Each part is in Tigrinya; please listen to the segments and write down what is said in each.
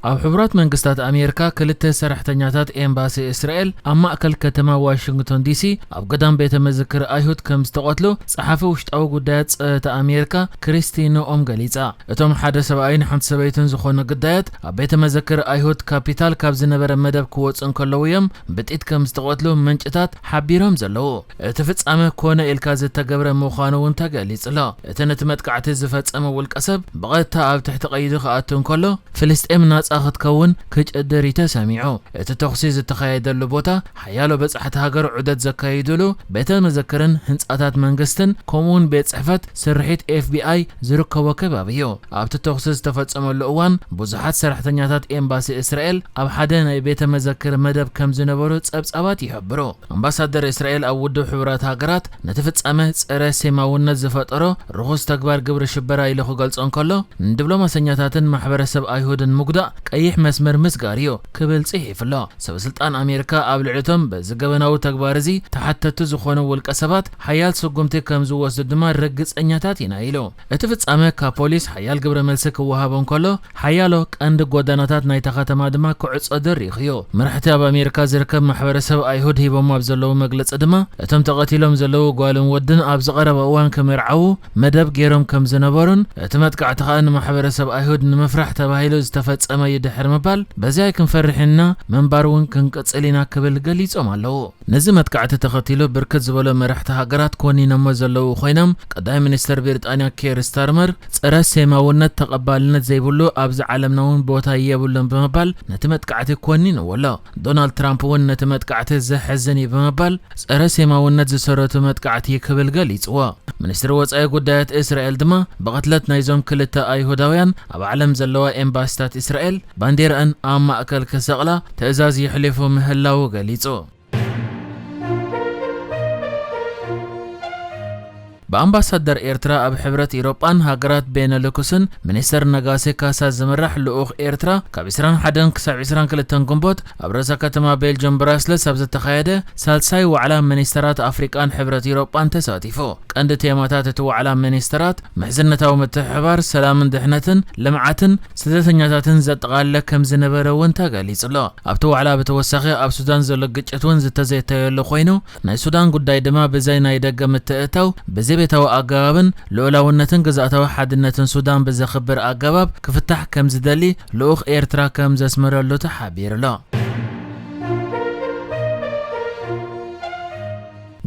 ኣብ ሕቡራት መንግስታት ኣሜሪካ ክልተ ሰራሕተኛታት ኤምባሲ እስራኤል ኣብ ማእከል ከተማ ዋሽንግቶን ዲሲ ኣብ ገዳም ቤተ መዘክር ኣይሁድ ከም ዝተቐትሉ ጸሓፊ ውሽጣዊ ጉዳያት ጸጥታ ኣሜሪካ ክሪስቲ ኖኦም ገሊጻ። እቶም ሓደ ሰብኣይን ሓንቲ ሰበይትን ዝኾኑ ግዳያት ኣብ ቤተ መዘክር ኣይሁድ ካፒታል ካብ ዝነበረ መደብ ክወጹ እንከለዉ እዮም ብጥይት ከም ዝተቐትሉ ምንጭታት ሓቢሮም ዘለዉ። እቲ ፍጻመ ኮነ ኢልካ ዝተገብረ ምዃኑ እውን ተገሊጹ ኣሎ። እቲ ነቲ መጥቃዕቲ ዝፈጸመ ውልቀ ሰብ ብቐጥታ ኣብ ትሕቲ ቀይዲ ክኣቱ እንከሎ፣ ፍልስጤም ናጻ ክትከውን ክጭድር እዩ ተሰሚዑ። እቲ ተኹሲ ዝተኻየደሉ ቦታ፣ ሓያሎ በጻሕቲ ሃገር ዑደት ዘካይዱሉ ቤተ መዘክርን ህንጻታት መንግስትን፣ ከምኡውን ቤት ጽሕፈት ስርሒት ኤፍ ቢ ኣይ ዝርከቦ ከባቢ እዩ። ኣብቲ ተኹሲ ዝተፈጸመሉ እዋን፣ ብዙሓት ሰራሕተኛታት ኤምባሲ እስራኤል ኣብ ሓደ ናይ ቤተ መዘክር መደብ ከም ዝነበሩ ጸብጻባት ይሕብሩ። ኣምባሳደር እስራኤል ኣብ ውድብ ሕቡራት ሃገራት ነቲ ፍጻመ ጸረ ሴማውነት ዝፈጠሮ ርኹስ ተግባር ግብሪ ሽበራ ኢሉ ክገልጾ እንከሎ፣ ንዲፕሎማሰኛታትን ማሕበረሰብ ኣይሁድን ምጉዳእ ቀይሕ መስመር ምስጋር እዩ ክብል ጽሒፉ ኣሎ። ሰበስልጣን ኣሜሪካ ኣብ ልዕሊ እቶም በዚ ገበናዊ ተግባር እዚ ተሓተትቲ ዝኾኑ ውልቀ ሰባት ሓያል ስጉምቲ ከም ዝወስዱ ድማ ርግጸኛታት ኢና ኢሉ። እቲ ፍጻመ ካብ ፖሊስ ሓያል ግብረ መልሲ ክወሃቦ እንከሎ፣ ሓያሎ ቀንዲ ጎደናታት ናይታ ከተማ ድማ ክዕጾ ደሪኹ እዩ። መራሕቲ ኣብ ኣሜሪካ ዝርከብ ማሕበረሰብ ኣይሁድ ሂቦሞ ኣብ ዘለዉ መግለጺ ድማ፣ እቶም ተቐቲሎም ዘለዉ ጓልን ወድን ኣብዚ ቀረባ እዋን ክምርዓዉ መደብ ገይሮም ከም ዝነበሩን፣ እቲ መጥቃዕቲ ከኣ ንማሕበረሰብ ኣይሁድ ንምፍራሕ ተባሂሉ ዝተፈጸመ እዩ ድሕሪ ምባል፣ በዚ ኣይክንፈርሕ ኢና፣ ምንባር እውን ክንቅጽል ኢና ክብል ገሊጾም ኣለዉ። ነዚ መጥቃዕቲ ተኸቲሉ ብርክት ዝበሉ መራሕቲ ሃገራት ኮኒኖሞ ዘለዉ ኮይኖም፣ ቀዳማይ ሚኒስተር ብሪጣንያ ኬር ስታርመር፣ ጸረ ሴማውነት ተቐባልነት ዘይብሉ ኣብዚ ዓለምና እውን ቦታ የብሉን ብምባል ነቲ መጥቃዕቲ ኮኒንዎ ኣሎ። ዶናልድ ትራምፕ እውን ነቲ መጥቃዕቲ ዘሕዝን እዩ ብምባል ጸረ ሴማውነት ዝሰረቱ መጥቃዕቲ ክብል ገሊጽዎ። ሚኒስትሪ ወጻኢ ጉዳያት እስራኤል ድማ ብቕትለት ናይዞም ክልተ ኣይሁዳውያን ኣብ ዓለም ዘለዋ ኤምባሲታት እስራኤል ባንዴራኣን ኣብ ማእከል ክሰቕላ ትእዛዝ የሕሊፉ ምህላዉ ገሊጹ። ብኣምባሳደር ኤርትራ ኣብ ሕብረት ኢሮጳን ሃገራት ቤነሉክስን ሚኒስተር ነጋሴ ካሳ ዝምራሕ ልኡኽ ኤርትራ ካብ ዕስራን ሓደን ክሳብ ዕስራን ክልተን ግንቦት ኣብ ርእሰ ከተማ ቤልጅየም ብራስለስ ኣብ ዝተኻየደ ሳልሳይ ዋዕላ ሚኒስተራት ኣፍሪቃን ሕብረት ኢሮጳን ተሳቲፉ። ቀንዲ ቴማታት እቲ ዋዕላ ሚኒስተራት ምሕዝነታዊ ምትሕብባር፣ ሰላምን ድሕነትን፣ ልምዓትን ስደተኛታትን ዘጠቓለለ ከም ዝነበረ እውን ተገሊጹ ኣሎ። ኣብቲ ዋዕላ ብተወሳኺ ኣብ ሱዳን ዘሎ ግጭት እውን ዝተዘተየሉ ኮይኑ፣ ናይ ሱዳን ጉዳይ ድማ ብዘይ ናይ ደገ ምትእትታው ብዘቤታዊ ኣገባብን ልኡላውነትን ግዝኣታዊ ሓድነትን ሱዳን ብዘኽብር ኣገባብ ክፍታሕ ከም ዝደሊ ልኡኽ ኤርትራ ከም ዘስመረሉ ተሓቢሩ ኣሎ።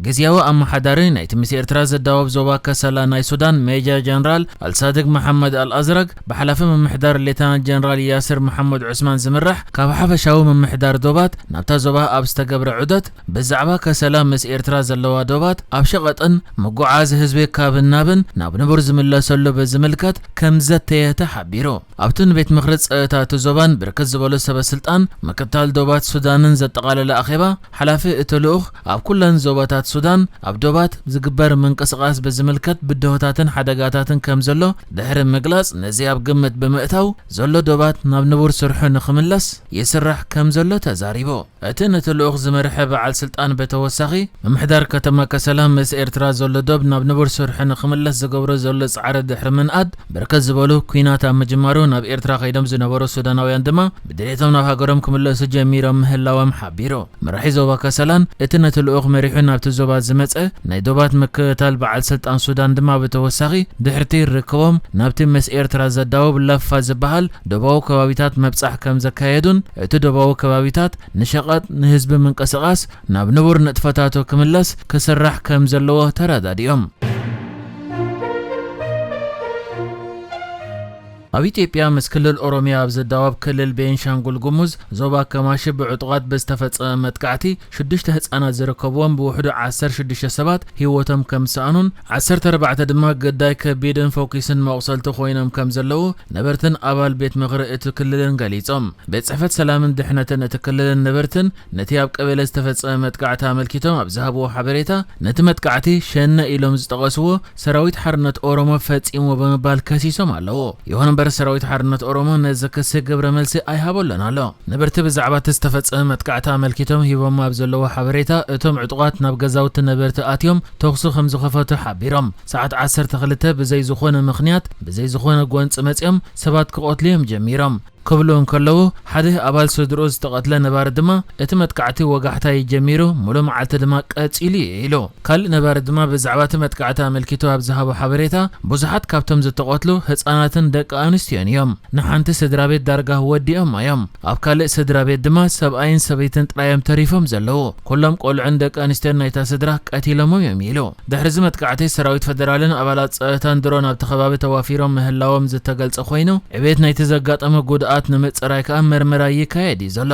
ግዝያዊ ኣመሓዳሪ ናይቲ ምስ ኤርትራ ዘዳወብ ዞባ ከሰላ ናይ ሱዳን ሜጀር ጀነራል ኣልሳድግ መሓመድ ኣልኣዝረግ ብሓላፊ ምምሕዳር ሌተናንት ጀነራል ያስር መሓመድ ዑስማን ዝምራሕ ካብ ሓፈሻዊ ምምሕዳር ዶባት ናብታ ዞባ ኣብ ዝተገብረ ዑደት ብዛዕባ ከሰላ ምስ ኤርትራ ዘለዋ ዶባት ኣብ ሸቐጥን ምጉዓዝ ህዝቢ ካብን ናብን ናብ ንቡር ዝምለሰሉ ብዝምልከት ከም ዘተየ ተሓቢሩ። ኣብቲ ንቤት ምኽሪ ጸጥታ እቲ ዞባን ብርክት ዝበሉ ሰበ ስልጣን ምክትታል ዶባት ሱዳንን ዘጠቓለለ ኣኼባ፣ ሓላፊ እቲ ልኡኽ ኣብ ኩለን ዞባታት ሱዳን ኣብ ዶባት ዝግበር ምንቅስቓስ ብዝምልከት ብድሆታትን ሓደጋታትን ከም ዘሎ ድሕሪ ምግላጽ፣ ነዚ ኣብ ግምት ብምእታው ዘሎ ዶባት ናብ ንቡር ስርሑ ንኽምለስ ይስራሕ ከም ዘሎ ተዛሪቡ። እቲ ነቲ ልኡኽ ዝመርሐ በዓል ስልጣን ብተወሳኺ፣ ምምሕዳር ከተማ ከሰላ ምስ ኤርትራ ዘሎ ዶብ ናብ ንቡር ስርሑ ንኽምለስ ዝገብሮ ዘሎ ጻዕሪ ድሕሪ ምንኣድ፣ ብርክት ዝበሉ ኲናት ኣብ ምጅማሩ ናብ ኤርትራ ከይዶም ዝነበሩ ሱዳናውያን ድማ ብድሌቶም ናብ ሃገሮም ክምለሱ ጀሚሮም ምህላዎም ሓቢሩ። መራሒ ዞባ ከሰላን እቲ ነቲ ልኡኽ መሪሑ ናብቲ ዞባ ዝመጸ ናይ ዶባት ምክትታል በዓል ስልጣን ሱዳን ድማ ብተወሳኺ፣ ድሕርቲ ርክቦም ናብቲ ምስ ኤርትራ ዘዳውብ ላፋ ዝበሃል ዶባዊ ከባቢታት መብጻሕ ከም ዘካየዱን፣ እቲ ዶባዊ ከባቢታት ንሸቐጥ ንህዝቢ ምንቅስቓስ ናብ ንቡር ንጥፈታቱ ክምለስ ክስራሕ ከም ዘለዎ ተረዳዲኦም። ኣብ ኢትዮጵያ ምስ ክልል ኦሮሚያ ኣብ ዝዳወብ ክልል ቤንሻንጉል ጉሙዝ ዞባ ከማሺ ብዕጡቓት ብዝተፈጸመ መጥቃዕቲ ሽዱሽተ ህጻናት ዝርከብዎም ብውሕዱ ዓሰርተ ሽዱሽተ ሰባት ህይወቶም ከም ዝሰኣኑን ዓሰርተ ኣርባዕተ ድማ ግዳይ ከቢድን ፈኲስን መቑሰልቲ ኮይኖም ከም ዘለዉ ነበርትን ኣባል ቤት ምኽሪ እቲ ክልልን ገሊጾም። ቤት ጽሕፈት ሰላምን ድሕነትን እቲ ክልልን ነበርትን ነቲ ኣብ ቀበሌ ዝተፈጸመ መጥቃዕቲ ኣመልኪቶም ኣብ ዝሃብዎ ሓበሬታ፣ ነቲ መጥቃዕቲ ሸነ ኢሎም ዝጠቐስዎ ሰራዊት ሓርነት ኦሮሞ ፈጺምዎ ብምባል ከሲሶም ኣለዉ። ይኹን እምበር ሰራዊት ሓርነት ኦሮሞ ነዚ ክሲ ግብረ መልሲ ኣይሃበሉን ኣሎ። ነበርቲ ብዛዕባ እቲ ዝተፈጸመ መጥቃዕቲ ኣመልኪቶም ሂቦም ኣብ ዘለዉ ሓበሬታ፣ እቶም ዕጡቓት ናብ ገዛውቲ ነበርቲ ኣትዮም ተኹሲ ከም ዝኸፈቱ ሓቢሮም። ሰዓት ዓሰርተ ክልተ ብዘይ ዝኾነ ምኽንያት ብዘይ ዝኾነ ጎንጺ መጺኦም ሰባት ክቐትሉ እዮም ጀሚሮም። ክብሉ እንከለዉ፣ ሓደ ኣባል ስድርኡ ዝተቐትለ ነባሪ ድማ፣ እቲ መጥቃዕቲ ወጋሕታ እዩ ጀሚሩ፣ ሙሉእ መዓልቲ ድማ ቀጺሉ እዩ ኢሉ። ካልእ ነባሪ ድማ ብዛዕባ እቲ መጥቃዕቲ ኣመልኪቱ ኣብ ዝሃቦ ሓበሬታ፣ ብዙሓት ካብቶም ዝተቐትሉ ህጻናትን ደቂ ኣንስትዮን እዮም። ንሓንቲ ስድራ ቤት ዳርጋ ወዲኦም እዮም። ኣብ ካልእ ስድራ ቤት ድማ ሰብኣይን ሰበይትን ጥራዮም ተሪፎም ዘለዉ። ኩሎም ቆልዑን ደቂ ኣንስትዮን ናይታ ስድራ ቀቲሎሞም እዮም ኢሉ። ድሕሪ እዚ መጥቃዕቲ፣ ሰራዊት ፈደራልን ኣባላት ጸጥታን ድሮን ኣብቲ ከባቢ ተዋፊሮም ምህላዎም ዝተገልጸ ኮይኑ፣ ዕቤት ናይቲ ዘጋጠመ ጉድኣት ንምጽራይ ከኣ መርመራ ይካየድ እዩ ዘሎ።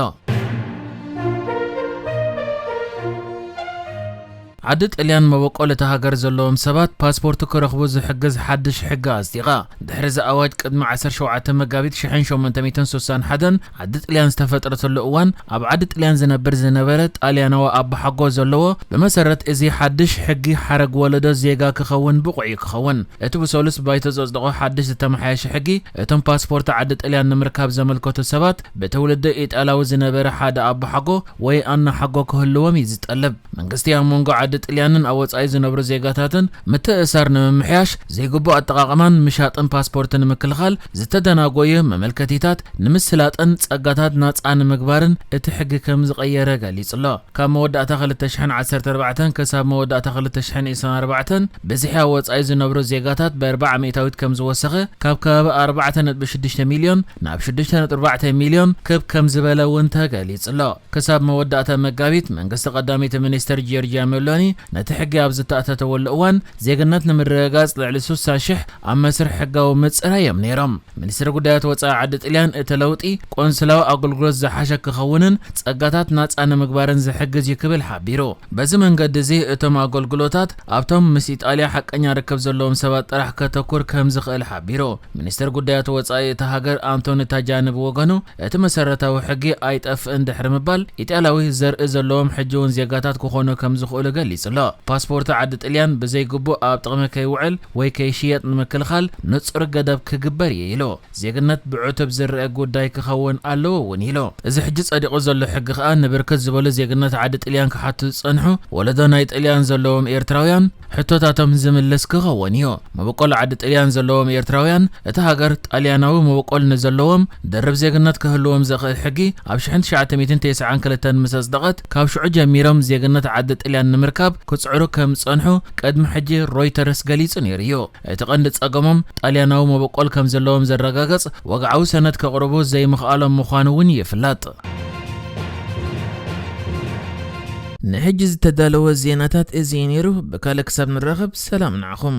ዓዲ ጥልያን መበቆል እታ ሃገር ዘለዎም ሰባት ፓስፖርት ክረኽቡ ዝሕግዝ ሓድሽ ሕጊ ኣጽዲቓ። ድሕሪ እዚ ኣዋጅ ቅድሚ ዓሰርተ ሸውዓተ መጋቢት ሽሕን ሸሞንተ ሚእትን ስሳን ሓደን ዓዲ ጥልያን ዝተፈጥረተሉ እዋን፣ ኣብ ዓዲ ጥልያን ዝነብር ዝነበረ ጣልያናዊ ኣቦሓጎ ዘለዎ፣ ብመሰረት እዚ ሓድሽ ሕጊ ሓረግ ወለዶ ዜጋ ክኸውን ብቑዕ እዩ ክኸውን። እቲ ብሰሉስ ባይቶ ዘጽደቖ ሓድሽ ዝተመሓየሸ ሕጊ፣ እቶም ፓስፖርት ዓዲ ጥልያን ንምርካብ ዘመልከቱ ሰባት፣ ብትውልዲ ኢጣልያዊ ዝነበረ ሓደ ኣቦሓጎ ወይ ኣናሓጎ ክህልዎም እዩ ዝጠልብ። መንግስቲ ኣብ መንጎ ዓዲ ጥልያንን ኣብ ወጻኢ ዝነብሩ ዜጋታትን ምትእሳር ንምምሕያሽ፣ ዘይግቡእ ኣጠቓቕማን ምሻጥን ፓስፖርት ንምክልኻል፣ ዝተደናጎዩ መመልከቲታት ንምስላጥን ጸጋታት ናጻ ንምግባርን እቲ ሕጊ ከም ዝቐየረ ገሊጹ ኣሎ። ካብ መወዳእታ ክልተ ሽሕን ዓሰርተ ኣርባዕተን ክሳብ መወዳእታ ክልተ ሽሕን ዕስራን ኣርባዕተን፣ ብዝሒ ኣብ ወጻኢ ዝነብሩ ዜጋታት ብኣርባዓ ሚእታዊት ከም ዝወሰኸ፣ ካብ ከባቢ ኣርባዕተ ነጥቢ ሽዱሽተ ሚልዮን ናብ ሽዱሽተ ነጥቢ ኣርባዕተ ሚልዮን ክብ ከም ዝበለ እውን ተገሊጹ ኣሎ። ክሳብ መወዳእታ መጋቢት፣ መንግስቲ ቀዳመይቲ ሚኒስትር ጂዮርጂያ ሜሎኒ ነቲ ሕጊ ኣብ ዝተኣታተወሉ እዋን፣ ዜግነት ንምርግጋጽ ልዕሊ ስሳ ሽሕ ኣብ መስርሕ ሕጋዊ ምጽራይ እዮም ነይሮም። ሚኒስትሪ ጉዳያት ወጻኢ ዓዲ ጥልያን፣ እቲ ለውጢ ቆንስላዊ ኣገልግሎት ዝሓሸ ክኸውንን ጸጋታት ናጻ ንምግባርን ዝሕግዝ እዩ ክብል ሓቢሩ። በዚ መንገዲ እዚ፣ እቶም ኣገልግሎታት ኣብቶም ምስ ኢጣልያ ሓቀኛ ርክብ ዘለዎም ሰባት ጥራሕ ከተኩር ከም ዝኽእል ሓቢሩ። ሚኒስትር ጉዳያት ወጻኢ እታ ሃገር ኣንቶኒ ታጃኒ ብወገኑ፣ እቲ መሰረታዊ ሕጊ ኣይጠፍእን ድሕሪ ምባል፣ ኢጣልያዊ ዘርኢ ዘለዎም ሕጂ እውን ዜጋታት ክኾኑ ከም ዝኽእሉ ገሊጹ ኣሎ። ፓስፖርት ዓዲ ጥልያን ብዘይግቡእ ኣብ ጥቕሚ ከይውዕል ወይ ከይሽየጥ ንምክልኻል ንጹር ገደብ ክግበር እዩ ኢሉ። ዜግነት ብዕቱብ ዝረአ ጉዳይ ክኸውን ኣለዎ እውን ኢሉ። እዚ ሕጂ ጸዲቑ ዘሎ ሕጊ ከኣ ንብርክት ዝበሉ ዜግነት ዓዲ ጥልያን ክሓቱ ዝጸንሑ ወለዶ ናይ ጥልያን ዘለዎም ኤርትራውያን ሕቶታቶም ዝምልስ ክኸውን እዩ። መበቆል ዓዲ ጥልያን ዘለዎም ኤርትራውያን፣ እታ ሃገር ጣልያናዊ መበቆል ንዘለዎም ደርብ ዜግነት ክህልዎም ዘኽእል ሕጊ ኣብ ሽሕን ትሽዓተ ሚእትን ተስዓን ክልተን ምስ ኣጽደቐት፣ ካብ ሽዑ ጀሚሮም ዜግነት ዓዲ ጥልያን ንምርካብ ክጽዕሩ ከም ዝጸንሑ ቅድሚ ሕጂ ሮይተርስ ገሊጹ ነይሩ እዩ። እቲ ቀንዲ ጸገሞም ጣልያናዊ መበቆል ከም ዘለዎም ዘረጋግጽ ወግዓዊ ሰነድ ከቕርቡ ዘይምኽኣሎም ምዃኑ እውን ይፍለጥ። ንሕጂ ዝተዳለወ ዜናታት እዚ እዩ ነይሩ። ብካልእ ክሳብ ንራኸብ፣ ሰላም ንዓኹም።